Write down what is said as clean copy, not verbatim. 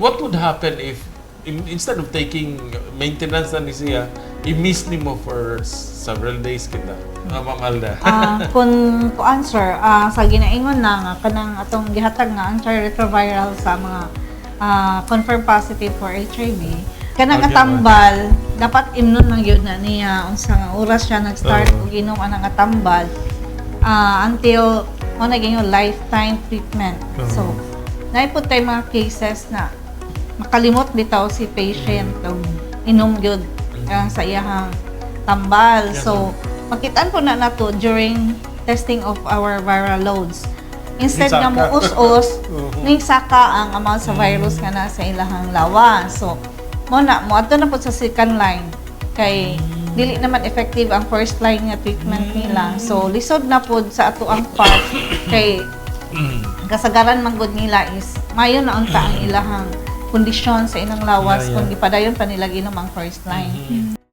What would happen if instead of taking maintenance na ni siya, i-miss nimo for several days kita? Ma'am Alda. Kung kuan, sir, sa ginaingon na nga kanang atong gihatag nga antiretroviral sa mga confirmed positive for HIV, kanang atambal dapat imnon man gyud na niya unsa nga oras siya nag-start og inom anang atambal until mo na yung lifetime treatment. So, naipot tay mga cases na makalimot bitaw si patient og inom gyud sa iyahang tambal. So, makitaan po na nato during testing of our viral loads. Instead nga Ning saka. Mo us-us, ning saka ang amount sa virus nga nasa ilahang lawas. So, mo na mo adto na po sa second line kay dili naman effective ang first line nga treatment nila. So, lisod na pod sa ato ang part kay kasagaran man gud nila is mayo na unta ang ilahang kondisyon sa ilang lawas kung gipadayon pa nila ginom ang first line.